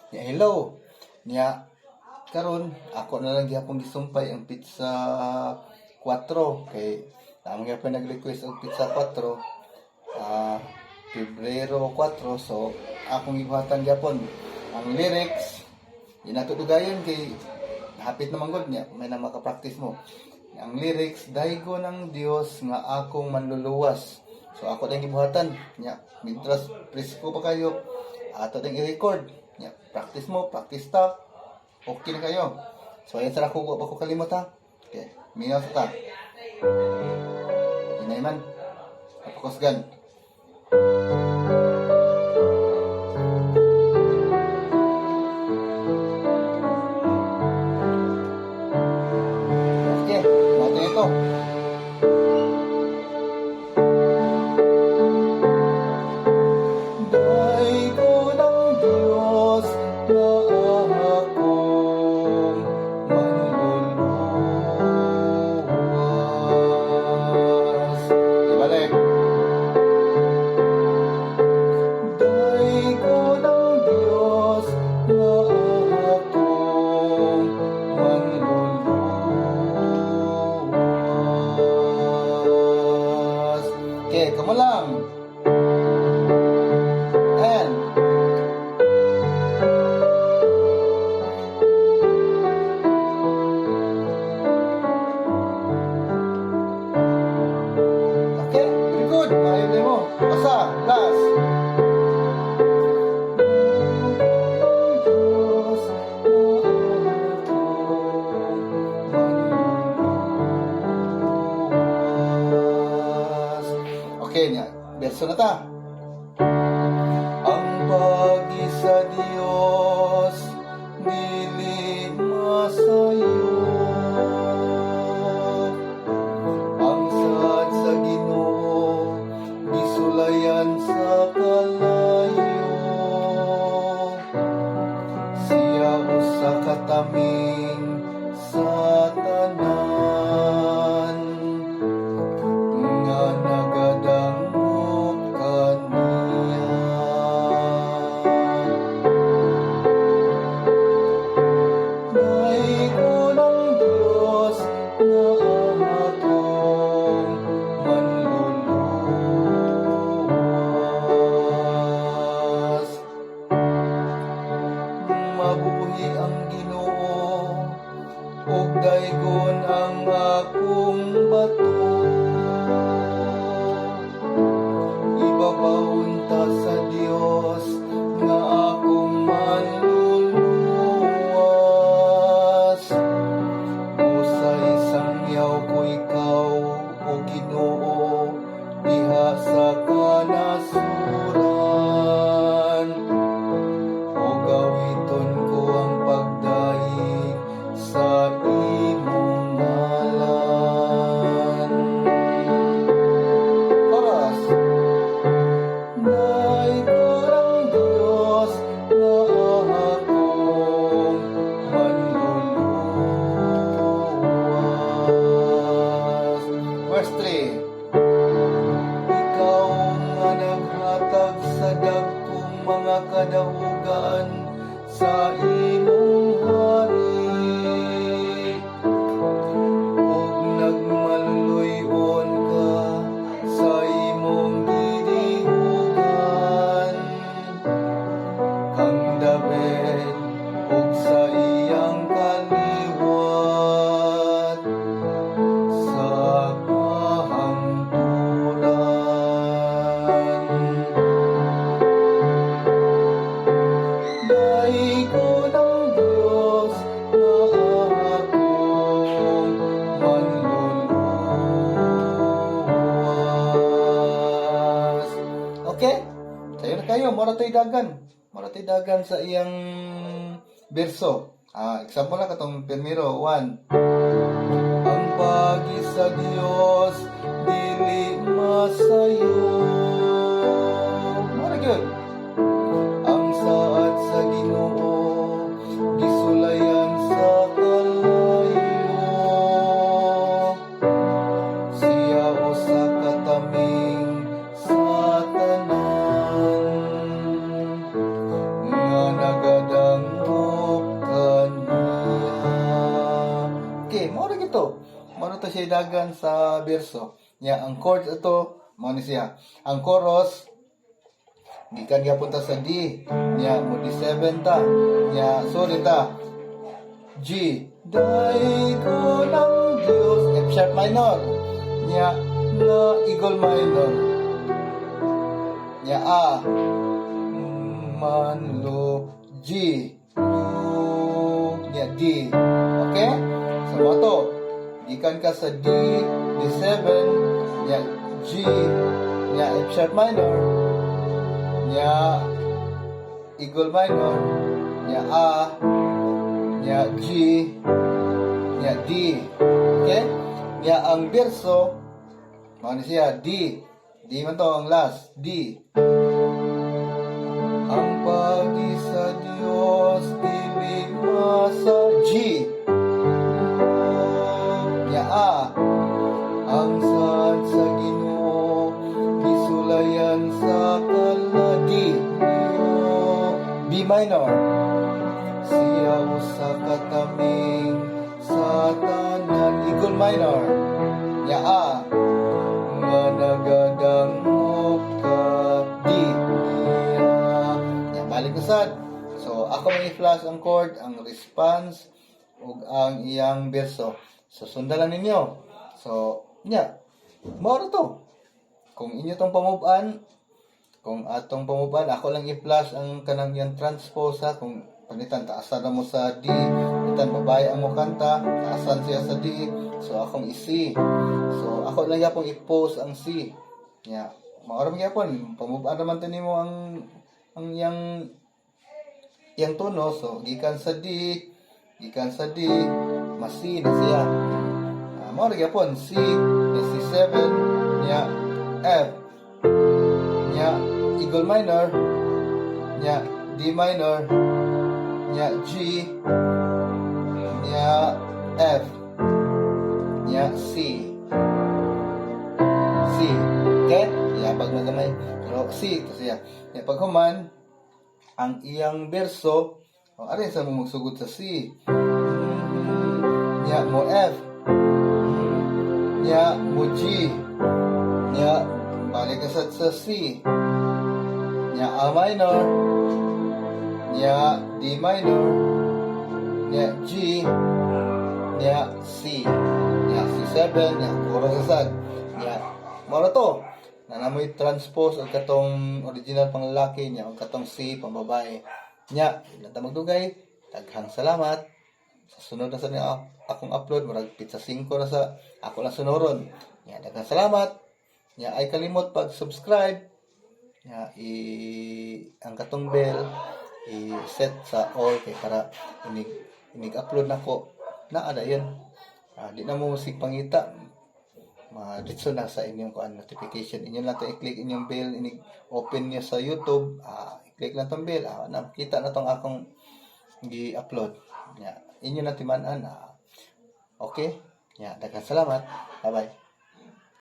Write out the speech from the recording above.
Nya hello. Nya karon ako na lang gihapon gisumpay ang pizza 4 kay tama gyapon nag-request og pizza 4, Pebrero 4, so akong gibuhatan gyapon ang lyrics. Di nato dugayon kay hapit naman gud niya may na maka-practice mo. Ang lyrics, "Daygon ang Dios nga akong manluluwas." So ako din gibuhatan nya mientras presko pa kayo, ato din i-record nya practice mo, practice ta, okay na kayo. So ayan sa ako, wa pa ko kalimot ha. Okay, minaw sa ta. Inay man kapakusgan. Okay, natin ito. Daygon ang Diyos nga akong manluluwas. Ibalik. Daygon ang Diyos nga akong manluluwas. Okay, kamo lang. And okay, very good. Maayo din mo. Asa, last. Diyos na akong manluluwas. Okay, nya. Verso na ta. Ang pagi sa Dios dili masayo. Ang saad sa Ginoo gisulayan sa kalayo. Siya usa ka taming sa tanan nga nagadangop kaniya. Daygon ang Dios nga akong manluluwas. Mabuhi ang Ginoo ug daygon ang akong bato. Ibabaw ta sa Dios nga akong manluluwas. Usay sangyaw ko ikaw, o Ginoo, diha sa kanasuran. O gawiton ko ang pagdayeg sa imong ngalan. Chorus. Daygon ang Diyos nga akong manluluwas. Verse 3. Ikaw nga naghatag sa dagkong mga kadaugan sa imong hari ug nagmaluluy-on ka sa imong gidihugan kang David ug sa iyang kaliwat sa kahangturan. Daygon ang Diyos nga akong manluluwas. Okay? Sayo na kayo, mura to'y dagan. Mura to'y dagan sa iyang berso. Example lang katong primero, 1. Ang pagi sa Dios dili masayo. Mura gyud. Ang saad sa Ginoo gisulayan sa kalayo. Siya usa ka taming sa tanan nga nagadangop. to siya dagan sa berso. Nya ang chords ato mao ni siya. Ang chorus, gikan gyapon ta sa D, nya mo D7 ta, nya sorry ta, G, daigo ng Diyos, F sharp minor, nya na eagle minor, nya A, manlo, G, lu, nya D. Okay? So, mao to, gikan ka sa D, D7, nya G, nya F sharp minor, nya eagle minor, nya A, nya G, nya D. Okay? Nya ang berso, mao ni siya, D. D man to ang last, D. Ang pagi sa Dios dili masa G. Nya A. Ang saad sa Ginoo gisulayan sa kaladi. B minor. Siya usa ka taming sa tanan, eagle minor. Nya A. Nga nagadangop ka D. Niya. Nya balik ko sad. So ako man i-flash ang chord, ang response ug ang iyang berso. So sundan lang ninyo. So nya mao ra to. Kung inyo tong pamuban, kung atong pamuban, ako lang i-flash ang kanang iyang transpose ha. Kung panitan, taasan na mo sa D, panitan babae ang mo kanta, taasan siya sa D, so akong i-C. So ako lang gyapon i-post ang C. Nya, mao ra man gyapon, pamuban naman to nimo ang iyang tono, so gikan sa D, mas C na siya. Ah, mao ra gyapon C, nya C7, nya F, nya eagle minor, nya D minor, nya G, nya F, nya C. C. Okay? Iyabag na gamay. Pero C, ito siya. Nya paghuman, ang iyang berso, o arin sa mo magsugod sa C. Nya mo F. Nya mo G. Nya balik ka sa C. Nya A minor. Nya D minor. Nya G. Nya C. Nya C7. Nya chorus sa sad. Nya mao ra to. Na namoy transpose og katong original pang lalaki nya og katong C pang babae. Nya, ilang ta magdugay. Daghang salamat. Sa sunod na sa niya akong upload, murag petsa 5 na sa ako lang sunoron. Nya, daghang salamat. Nya, ay kalimot pag subscribe. Nya, i ang katong bell i-set sa all kay para inig inig upload nako naa dayon. Ah, di na mo sig pangita, ma-ditso na sa inyong kuan notification. Inyo lang to i-click inyong bell inig open niyo sa YouTube. Ah, i-click lang tong bell, ah, na kita na tong akong gi-upload. Nya, inyo na timan-an. Ah, okay, nya daghang salamat. Bye bye.